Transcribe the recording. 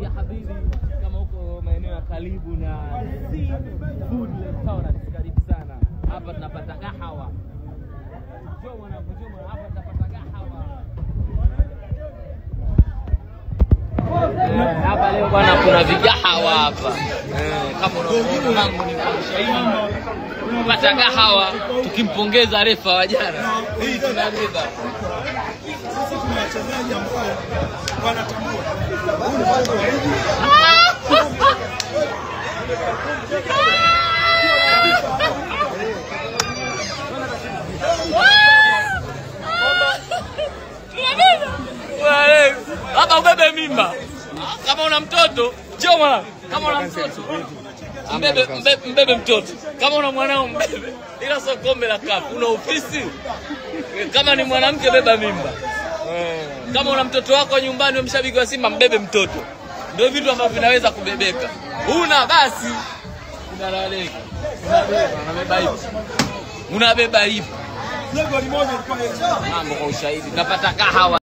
Ya habibi, kama huko maeneo ya karibu na Food Restaurant, karibu sana. Hapa tunapata kahawa. Njoo mwanangu, njoo mwanangu, hapa tunapata kahawa. Hapa leo bwana kuna vigahawa hapa. Kama unaona mambo ni kwa ushahidi. Tunapata kahawa tukimpongeza refa wa jana. Hii tunabeba. Sisi tuna wachezaji ambao wanatambua. Hapa ubebe mimba. Kama una mtoto, njoo mwanangu. Kama una mtoto, mbebe mtoto. Kama una mwanao mbebe. Ila sio kombe la kafu. Una ofisi? Kama ni mwanamke beba mimba. Kama una mtoto wako nyumbani wewe mshabiki wa Simba mbebe mtoto. Ndio vitu ambavyo vinaweza kubebeka. Una basi unalaleka. Unabeba hivi. Unabeba hivi. Mambo kwa ushahidi. Tunapata kahawa.